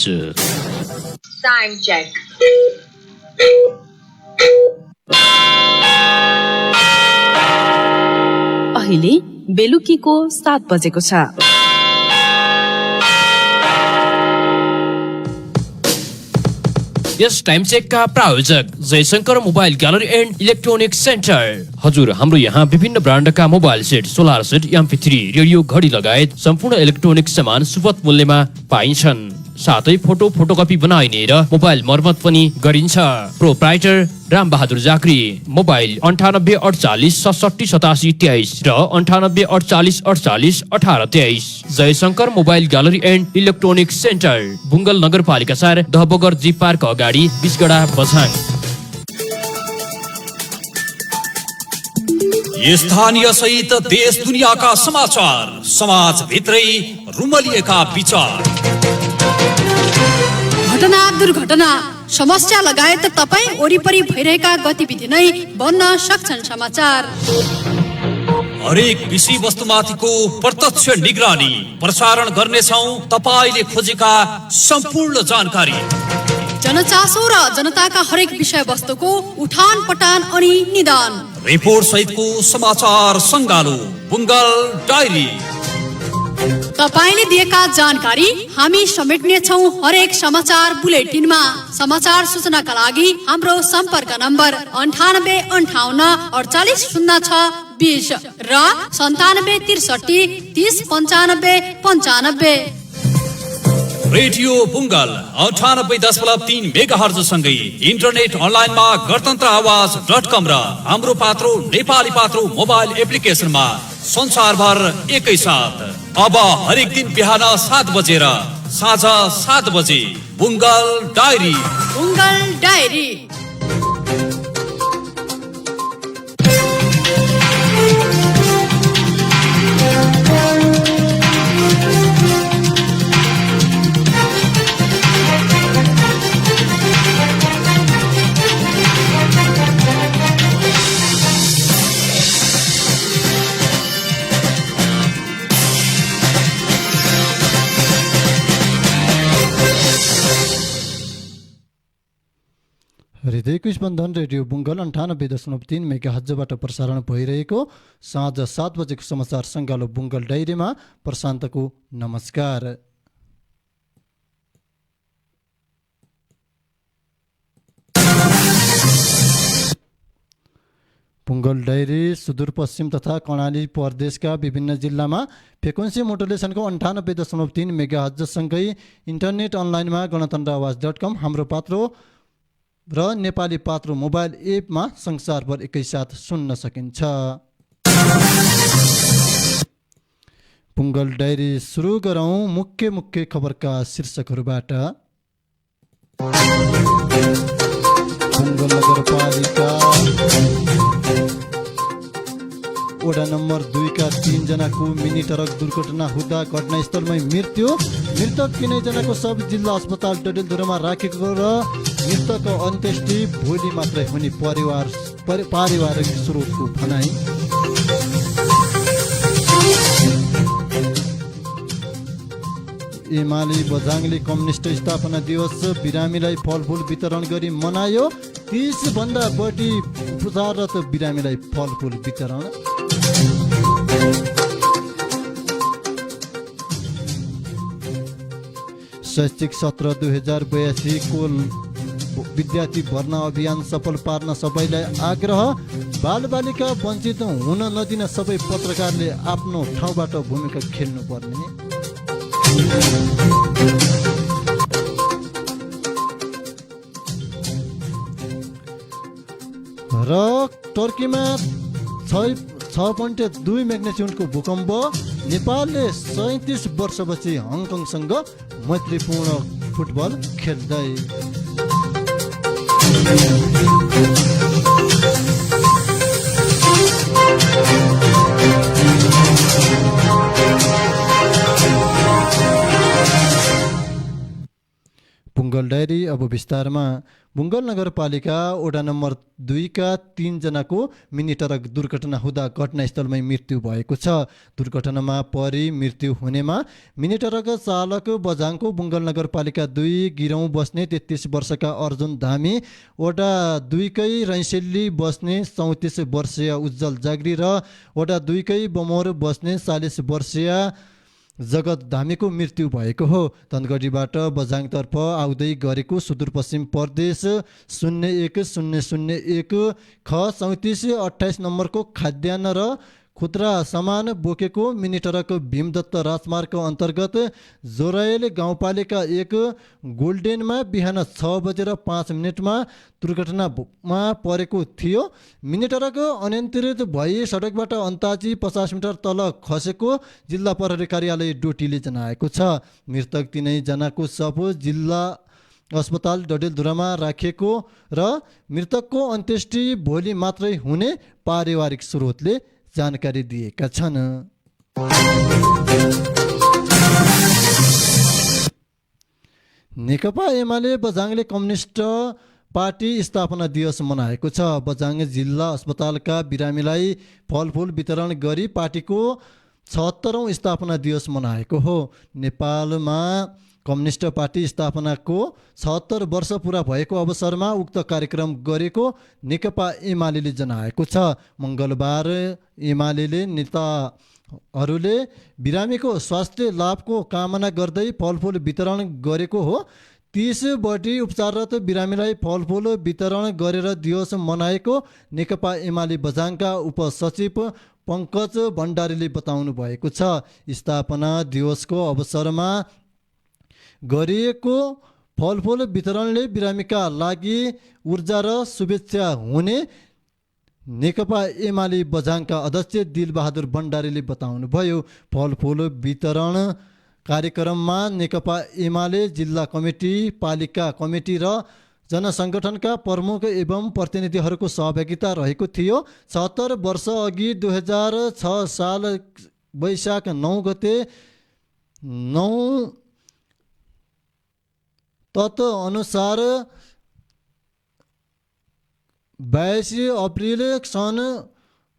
बीच। Time check. अहिले बेलुकीको 7 बजेको छ। यस टाइम चेकका प्रायोजक Jayshankar mobile gallery and electronic centre. हजुर, हाम्रो यहाँ विभिन्न ब्रान्डका mobile set, solar set, MP3, radio, घडी लगायत सम्पूर्ण इलेक्ट्रोनिक सामान सुपथ मूल्यमा पाइन्छन्। साथै फोटोकपी बनाइने र मोबाइल मर्मत पनि गरिन्छ। प्रोप्राइटर राम बहादुर जाकरी। मोबाइल 9848 67 87 23 र 9848 48 18 23। Jayshankar mobile gallery and electronic centre, Bungal नगरपालिका 4, दहबगर जी पार्क अगाडि, बिसगढा बझाङ। स्थानीय सहित देश दुनियाँका समाचार, समाज भित्रै रुमलिएका विचार, घटना दुर्घटना समस्या लगायत तपाईँ वरिपरि भइरहेका गतिविधि नै बन्न सक्छन् समाचार। हरेक विषय वस्तुमाथिको प्रत्यक्ष निगरानी प्रसारण गर्नेछौँ तपाईँले खोजेका सम्पूर्ण जानकारी। जनचासो र जनताका हरेक विषय वस्तुको उठान पटान अनि निदान, रिपोर्ट सहितको समाचार सङ्गालो बुङ्गल डायरी। तपाईले दिएका जानकारी हामी समेट्ने छौं हरेक समाचार बुलेटिनमा। समाचार सूचनाका लागि हाम्रो सम्पर्क नम्बर 9858 48 06 20 र 97 63 30 95 95। रेडियो बुङ्गल 98.3 मेगाहर्ज सँगै इन्टरनेट अनलाइनमा गणतन्त्र आवाज.com र हाम्रो पात्रो नेपाली पात्रो मोबाइल एप्लिकेसनमा संसारभर एकैसाथ। अब हरेक दिन बिहान 7 बजेर साँझ 7 बजे बुङ्गल डायरी। बुङ्गल डायरी। हृदयको स्पन्दन रेडियो बुङ्गल 98.3 मेगाहर्जबाट प्रसारण भइरहेको साँझ 7 बजेको समाचार सङ्गालो बुङ्गल डायरीमा प्रशान्तको नमस्कार। बुङ्गल डायरी सुदूरपश्चिम तथा कर्णाली प्रदेशका विभिन्न जिल्लामा फ्रिक्वेन्सी मोडुलेसनको 98.3 मेगाहर्जसँगै इन्टरनेट अनलाइनमा गणतन्त्र आवाज.com हाम्रो पात्रो र नेपाली पात्रो मोबाइल एपमा संसारभर एकैसाथ सुन्न सकिन्छ। बुङ्गल डायरी सुरु गरौँ मुख्य खबरका शीर्षकहरूबाट। बुङ्गल नगरपालिका वडा नम्बर 2 का 3 जनाको मिनी ट्रक दुर्घटना हुँदा घटनास्थलमै मृत्यु। मृतक 3 जनाको सब जिल्ला अस्पताल डडेलधुरामा राखेको र मृतकको अन्त्येष्टि भोलि मात्रै हुने पारिवारिक स्रोतको भनाइ। एमाले बझाङले कम्युनिस्ट स्थापना दिवस बिरामीलाई फलफुल वितरण गरी मनायो। 30 भन्दा बढी उपचाररत बिरामीलाई फलफुल वितरण। शैक्षिक सत्र 2082 को विद्यार्थी भर्ना अभियान सफल पार्न सबैलाई आग्रह। बालबालिका वञ्चित हुन नदिन सबै पत्रकारले आफ्नो ठाउँबाट भूमिका खेल्नुपर्ने। र टर्कीमा 6.2 म्याग्नेट्युडको भूकम्प। नेपालले 37 वर्षपछि हङकङसँग मैत्रीपूर्ण फुटबल खेल्दै। बुङ्गल डायरी अब विस्तारमा। बुङ्गल नगरपालिका वडा नम्बर 2 का 3 जनाको मिनी ट्रक दुर्घटना हुँदा घटनास्थलमै मृत्यु भएको छ। दुर्घटनामा परि मृत्यु हुनेमा मिनी ट्रक चालक बझाङको बुङ्गल नगरपालिका 2 गिरौँ बस्ने 33 वर्षका अर्जुन धामी, वडा 2 कै रैसेली बस्ने 34 वर्षीय उज्जवल जाग्री र वडा 2 कै बमोर बस्ने 40 वर्षीय जगत धामीको मृत्यु भएको हो। धनगढीबाट बझाङतर्फ आउँदै गरेको सुदूरपश्चिम प्रदेश 01001 ख 3428 नम्बरको खाद्यान्न र खुद्रा सामान बोकेको मिनी ट्रक भीमदत्त राजमार्ग अन्तर्गत जोरायल गाउँपालिका 1 गोल्डेनमा बिहान 6:05 दुर्घटनामा परेको थियो। मिनी ट्रक अनियन्त्रित भई सडकबाट अन्ताजी 50 मिटर तल खसेको जिल्ला प्रहरी कार्यालय डोटीले जनाएको छ। मृतक 3 जनाको शव जिल्ला अस्पताल डडेलधुरामा राखिएको र मृतकको अन्त्येष्टि भोलि मात्रै हुने पारिवारिक स्रोतले जानकारी दिएका छन्। नेकपा एमाले बझाङले कम्युनिस्ट पार्टी स्थापना दिवस मनाएको छ। बझाङ जिल्ला अस्पतालका बिरामीलाई फलफुल वितरण गरी पार्टीको 76औं स्थापना दिवस मनाएको हो। नेपालमा कम्युनिस्ट पार्टी स्थापनाको 76 वर्ष पुरा भएको अवसरमा उक्त कार्यक्रम गरेको नेकपा एमाले जनाएको छ। मङ्गलबार एमाले नेताहरूले बिरामीको स्वास्थ्य लाभको कामना गर्दै फलफुल वितरण गरेको हो। 30 बढी उपचाररत बिरामीलाई फलफुल वितरण गरेर दिवस मनाएको नेकपा एमाले बझाङका उपसचिव पङ्कज भण्डारीले बताउनु भएको छ। स्थापना दिवसको अवसरमा गरिएको फलफुल वितरणले बिरामीका लागि ऊर्जा र शुभेच्छा हुने नेकपा एमाले बझाङका अध्यक्ष दिलबहादुर भण्डारीले बताउनुभयो। फलफुल वितरण कार्यक्रममा नेकपा एमाले जिल्ला कमिटी, पालिका कमिटी र जनसङ्गठनका प्रमुख एवं प्रतिनिधिहरूको सहभागिता रहेको थियो। 76 वर्ष अघि 2006 साल वैशाख 9 गते 9 तत्अनुसार 22 अप्रिल सन्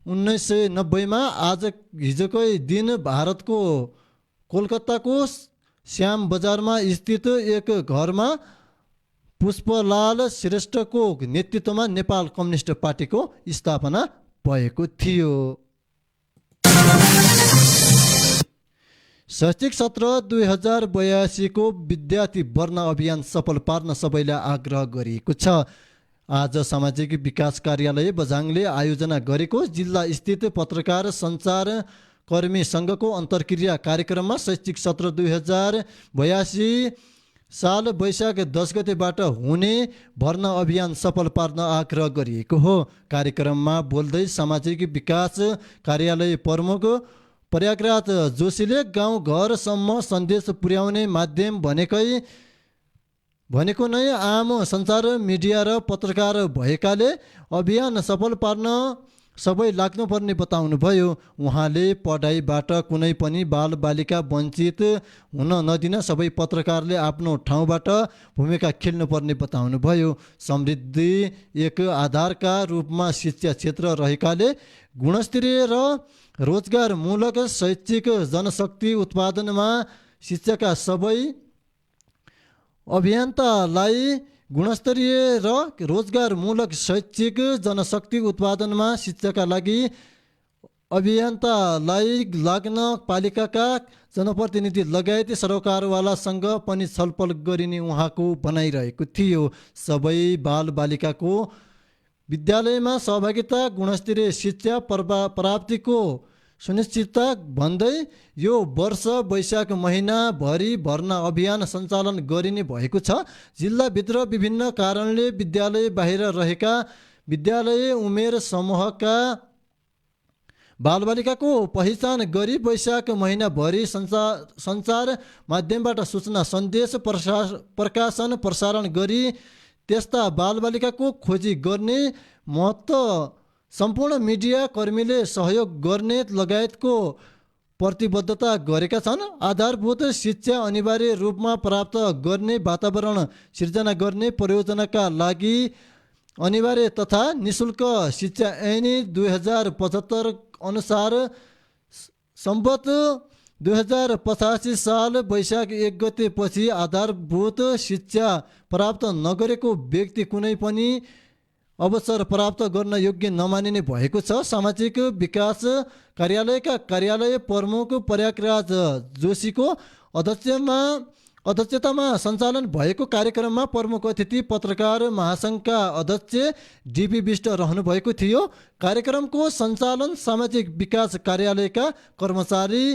1990 आज हिजोकै दिन भारतको कोलकाताको श्याम बजारमा स्थित एक घरमा पुष्पलाल श्रेष्ठको नेतृत्वमा नेपाल कम्युनिस्ट पार्टीको स्थापना भएको थियो। शैक्षिक सत्र 2082 को विद्यार्थी भर्ना अभियान सफल पार्न सबैलाई आग्रह गरिएको छ। आज सामाजिक विकास कार्यालय बझाङले आयोजना गरेको जिल्ला स्थित पत्रकार सञ्चार कर्मी सङ्घको अन्तर्क्रिया कार्यक्रममा शैक्षिक सत्र 2082 साल वैशाख 10 गतेबाट हुने भर्ना अभियान सफल पार्न आग्रह गरिएको हो। कार्यक्रममा बोल्दै सामाजिक विकास कार्यालय प्रमुख प्रयागराज जोशीले गाउँ घरसम्म सन्देश पुर्याउने माध्यम भनेको नै आम सञ्चार मिडिया र पत्रकार भएकाले अभियान सफल पार्न सबै लाग्नुपर्ने बताउनुभयो। उहाँले पढाइबाट कुनै पनि बालबालिका वञ्चित हुन नदिन सबै पत्रकारले आफ्नो ठाउँबाट भूमिका खेल्नुपर्ने बताउनुभयो। समृद्धि एक आधारका रूपमा शिक्षा क्षेत्र रहेकाले गुणस्तरीय र रोजगारमूलक शैक्षिक जनशक्ति उत्पादनमा शिक्षाका सबै अभियन्तालाई गुणस्तरीय र रोजगारमूलक शैक्षिक जनशक्ति उत्पादनमा शिक्षाका लागि अभियन्तालाई लाग्न पालिकाका जनप्रतिनिधि लगायत सरकारवालासँग पनि छलफल गरिने उहाँको भनाइरहेको थियो। सबै बालबालिकाको विद्यालयमा सहभागिता, गुणस्तरीय शिक्षा प्राप्तिको सुनिश्चितता भन्दै यो वर्ष वैशाख महिनाभरि भर्ना अभियान सञ्चालन गरिने भएको छ। जिल्लाभित्र विभिन्न कारणले विद्यालय बाहिर रहेका विद्यालय उमेर समूहका बालबालिकाको पहिचान गरी वैशाख महिनाभरि सञ्चार माध्यमबाट सूचना सन्देश प्रकाशन प्रसारण गरी त्यस्ता बालबालिकाको खोजी गर्ने महत्त्व सम्पूर्ण मिडिया कर्मीले सहयोग गर्ने लगायतको प्रतिबद्धता गरेका छन्। आधारभूत शिक्षा अनिवार्य रूपमा प्राप्त गर्ने वातावरण सिर्जना गर्ने परियोजनाका लागि अनिवार्य तथा निशुल्क शिक्षा ऐन 2075 अनुसार सम्बत 2085 साल वैशाख 1 गते पछि आधारभूत शिक्षा प्राप्त नगरेको व्यक्ति कुनै पनि अवसर प्राप्त गर्न योग्य नमानिने भएको छ। सामाजिक विकास कार्यालयका कार्यालय प्रमुख प्रयागराज जोशीको अध्यक्षतामा सञ्चालन भएको कार्यक्रममा प्रमुख अतिथि पत्रकार महासङ्घका अध्यक्ष डिबी विष्ट रहनुभएको थियो। कार्यक्रमको सञ्चालन सामाजिक विकास कार्यालयका कर्मचारी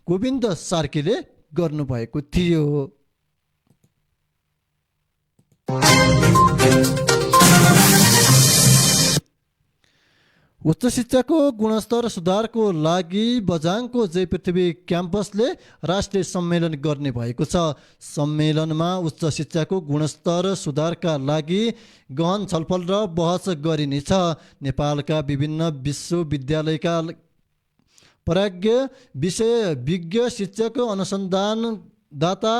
गोविन्द सार्कीले गर्नुभएको थियो। उच्च शिक्षाको गुणस्तर सुधारको लागि बझाङको जय पृथ्वी क्याम्पसले राष्ट्रिय सम्मेलन गर्ने भएको छ। सम्मेलनमा उच्च शिक्षाको गुणस्तर सुधारका लागि गहन छलफल र बहस गरिनेछ। नेपालका विभिन्न विश्वविद्यालयका प्राज्ञ विषय विज्ञ शिक्षक अनुसन्धानदाता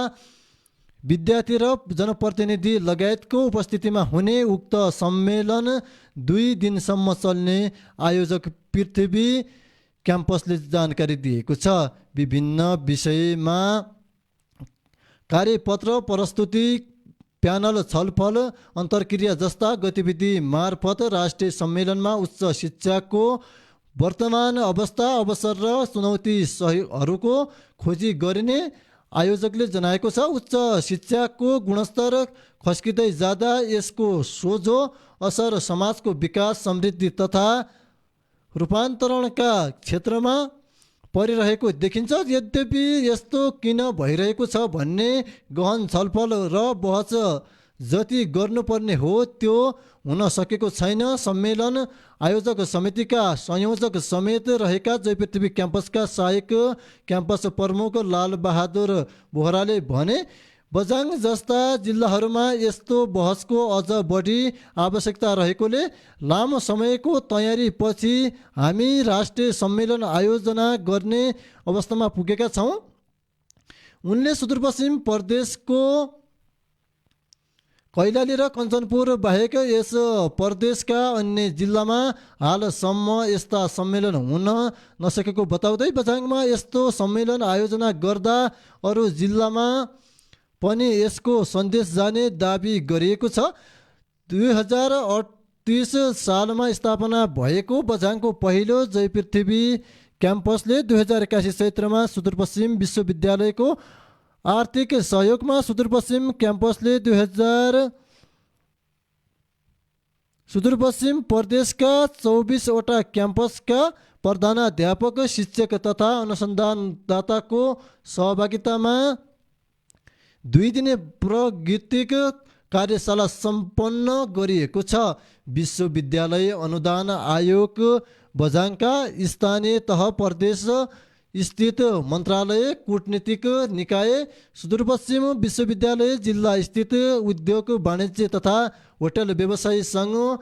विद्यार्थी र जनप्रतिनिधि लगायतको उपस्थितिमा हुने उक्त सम्मेलन 2 दिनसम्म चल्ने आयोजक पृथ्वी क्याम्पसले जानकारी दिएको छ। विभिन्न विषयमा कार्यपत्र प्रस्तुति प्यानल छलफल अन्तर्क्रिया जस्ता गतिविधि मार्फत राष्ट्रिय सम्मेलनमा उच्च शिक्षाको वर्तमान अवस्था अवसर र चुनौतीहरूको खोजी गरिने आयोजकले जनाएको छ। उच्च शिक्षाको गुणस्तर खस्किँदै जाँदा यसको सोझो असर समाजको विकास समृद्धि तथा रूपान्तरणका क्षेत्रमा परिरहेको देखिन्छ। यद्यपि यस्तो किन भइरहेको छ भन्ने गहन छलफल र बहस जति गर्नुपर्ने हो त्यो हुन सकेको छैन। सम्मेलन आयोजक समितिका संयोजक समेत रहेका जय पृथ्वी क्याम्पसका सहायक क्याम्पस प्रमुख लालबहादुर बोहराले भने बझाङ जस्ता जिल्लाहरूमा यस्तो बहसको अझ बढी आवश्यकता रहेकोले लामो समयको तयारी पछि हामी राष्ट्रिय सम्मेलन आयोजना गर्ने अवस्थामा पुगेका छौँ। उनले सुदूरपश्चिम प्रदेशको कैलाली र कञ्चनपुर बाहेक यस प्रदेशका अन्य जिल्लामा हालसम्म यस्ता सम्मेलन हुन नसकेको बताउँदै बझाङमा यस्तो सम्मेलन आयोजना गर्दा अरू जिल्लामा पनि यसको सन्देश जाने दाबी गरिएको छ। 2038 सालमा स्थापना भएको बझाङको पहिलो जय पृथ्वी क्याम्पसले 2081 चैत्रमा सुदूरपश्चिम विश्वविद्यालयको आर्थिक सहयोगमा सुदूरपश्चिम क्याम्पसले सुदूरपश्चिम प्रदेशका 24 वटा क्याम्पसका प्रधानाध्यापक शिक्षक तथा अनुसन्धानदाताको सहभागितामा 2 दिने प्राज्ञिक कार्यशाला सम्पन्न गरिएको छ। विश्वविद्यालय अनुदान आयोग बझाङका स्थानीय तह प्रदेश स्थित मन्त्रालय कूटनीतिक निकाय सुदूरपश्चिम विश्वविद्यालय जिल्ला स्थित उद्योग वाणिज्य तथा होटल व्यवसायी सङ्घ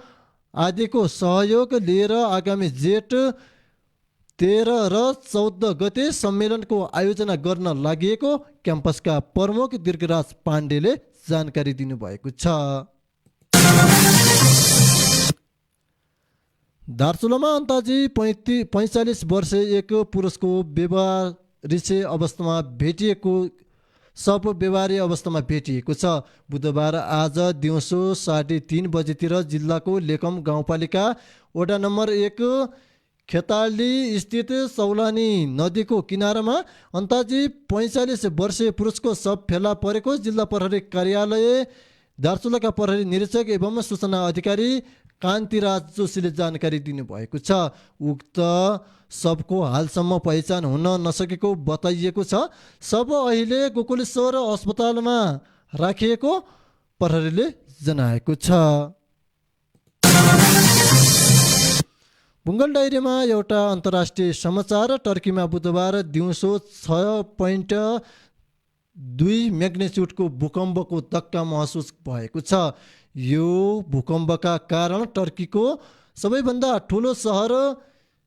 आदिको सहयोग लिएर आगामी जेठ 13 र 14 गते सम्मेलनको आयोजना गर्न लागि क्याम्पसका प्रमुख दीर्घराज पाण्डेले जानकारी दिनुभएको छ। दार्चुलामा अन्ताजी 45 वर्ष एक पुरुषको व्यवहारिसे अवस्थामा भेटिएको शव व्यवहारी अवस्थामा भेटिएको छ। बुधबार आज दिउँसो 3:30 बजेतिर जिल्लाको लेकम गाउँपालिका वडा नम्बर 1 खेताली स्थित सौलानी नदीको किनारामा अन्ताजी 45 वर्षीय पुरुषको शव फेला परेको जिल्ला प्रहरी कार्यालय दार्चुलाका प्रहरी निरीक्षक एवं सूचना अधिकारी कान्तिराज जोशीले जानकारी दिनुभएको छ। उक्त शवको हालसम्म पहिचान हुन नसकेको बताइएको छ। शव अहिले गोकुलेश्वर अस्पतालमा राखिएको प्रहरीले जनाएको छ। बुङ्गल डायरीमा एउटा अन्तर्राष्ट्रिय समाचार। टर्कीमा बुधबार दिउँसो 6.2 म्याग्निच्युडको भूकम्पको धक्का महसुस भएको छ। यो भूकम्पका कारण टर्कीको सबैभन्दा ठुलो सहर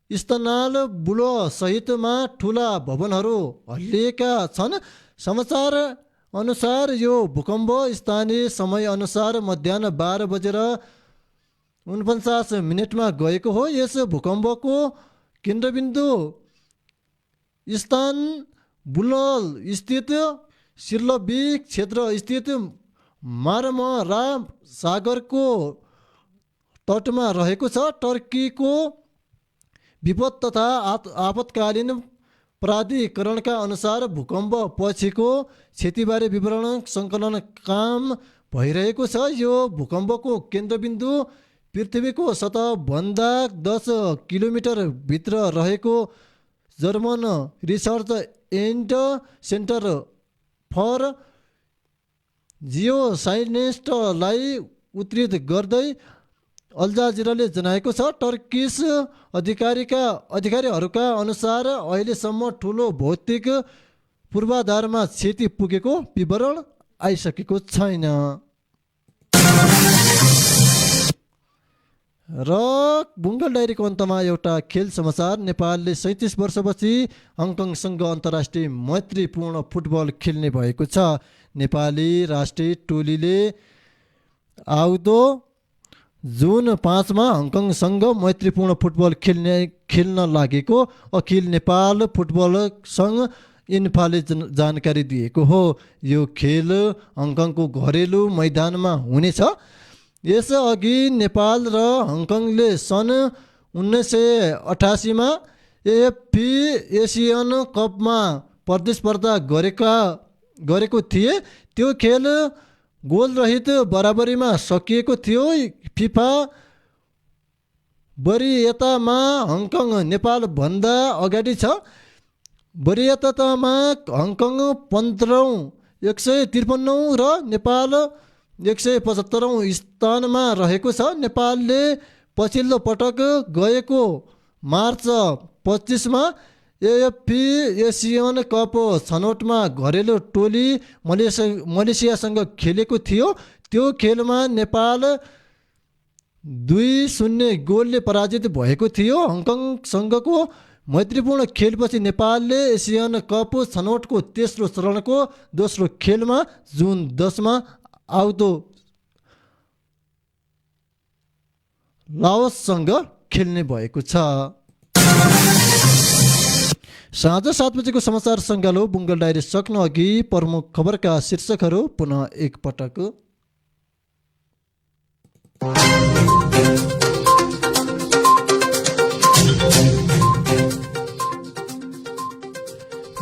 स्तनाल बुलो सहितमा ठुला भवनहरू हल्लिएका छन्। समाचार अनुसार यो भूकम्प स्थानीय समय अनुसार मध्याह 12:49 गएको हो। यस भूकम्पको केन्द्रबिन्दु स्थान बुलल स्थित सिर्लबी क्षेत्र स्थित मारमरा सागरको तटमा रहेको छ। टर्कीको विपद तथा आपतकालीन प्राधिकरणका अनुसार भूकम्प पछिको क्षतिबारे विवरण सङ्कलन काम भइरहेको छ। यो भूकम्पको केन्द्रबिन्दु पृथ्वीको सतहभन्दा 10 किलोमिटर भित्र रहेको German research and centre for जियोसाइन्सलाई उद्धृत गर्दै अल-जजिराले जनाएको छ। टर्किस अधिकारीहरूका अनुसार अहिलेसम्म ठुलो भौतिक पूर्वाधारमा क्षति पुगेको विवरण आइसकेको छैन। र बुङ्गल डायरीको अन्तमा एउटा खेल समाचार। नेपालले 37 वर्षपछि हङकङसँग अन्तर्राष्ट्रिय मैत्रीपूर्ण फुटबल खेल्ने भएको छ। नेपाली राष्ट्रिय टोलीले आउँदो जुन 5 मा हङकङसँग मैत्रीपूर्ण फुटबल खेल्न लागेको अखिल नेपाल फुटबल सङ्घ इन्फाले जानकारी दिएको हो। यो खेल हङकङको घरेलु मैदानमा हुनेछ। यसअघि नेपाल र हङकङले सन् 1988 मा एएफसी एसियन कपमा प्रतिस्पर्धा गरेको थिए। त्यो खेल गोलरहित बराबरीमा सकिएको थियो। फिफा वरियतामा हङकङ नेपालभन्दा अगाडि छ। वरियतामा हङकङ 15औं 153औं र नेपाल 175औं स्थानमा रहेको छ। नेपालले पछिल्लो पटक गएको मार्च 25 मा एएफसी एसियन कप छनौटमा घरेलु टोली मलेसियासँग खेलेको थियो। त्यो खेलमा नेपाल 2-0 गोलले पराजित भएको थियो। हङकङसँगको मैत्रीपूर्ण खेलपछि नेपालले एसियन कप छनौटको तेस्रो चरणको दोस्रो खेलमा जुन 10 मा आउँदो लाओससँग खेल्ने भएको छ। साँझ 7 बजेको समाचार सङ्गालो बुङ्गल डायरी सक्नु अघि प्रमुख खबरका शीर्षकहरू पुनः एकपटक।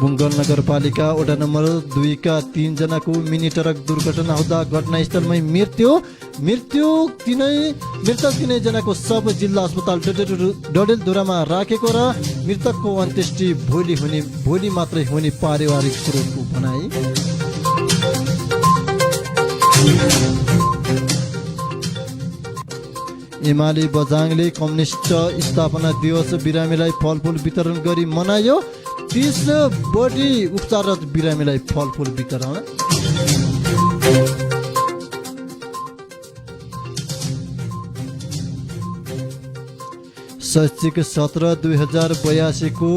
बुङ्गल नगरपालिका वडा नम्बर 2 का 3 जनाको मिनी ट्रक दुर्घटना हुँदा घटनास्थलमै मृतक तिनै जनाको शव जिल्ला अस्पताल डडेलधुरामा राखेको र मृतकको अन्त्येष्टि भोलि मात्रै हुने पारिवारिक स्रोतको भनाई। एमाले बझाङले कम्युनिस्ट स्थापना दिवस बिरामीलाई फलफुल वितरण गरी मनायो। 30 बढी उपचाररत बिरामीलाई फलफुल वितरण। शैक्षिक सत्र 2082 को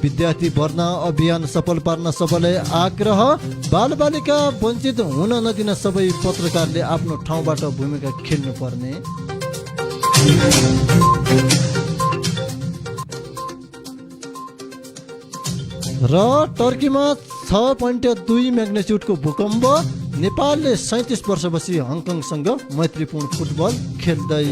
विद्यार्थी भर्ना अभियान सफल पार्न सबैलाई आग्रह। बालबालिका वञ्चित हुन नदिन सबै पत्रकारले आफ्नो ठाउँबाट भूमिका खेल्नुपर्ने। र टर्कीमा 6.2 म्याग्नेच्युडको भूकम्प। नेपालले 37 वर्षपछि हङकङसँग मैत्रीपूर्ण फुटबल खेल्दै।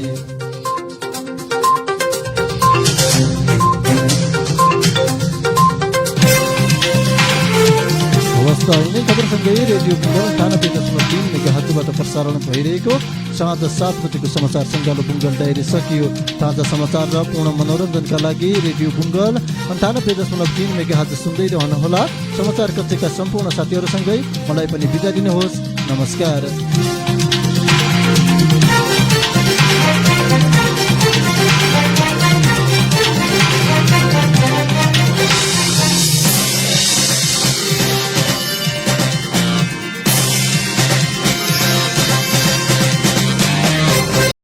यिनै खबरसँगै रेडियो बुङ्गल 98.3 मेगाहर्जबाट प्रसारण भइरहेको साँझ 7 बजेको समाचार सङ्गालो बुङ्गल डायरी सकियो। ताजा समाचार र पूर्ण मनोरञ्जनका लागि रेडियो बुङ्गल 98.3 मेगाहर्ज सुन्दै रहनुहोला। समाचार कक्षका सम्पूर्ण साथीहरूसँगै मलाई पनि बिदा दिनुहोस्। नमस्कार।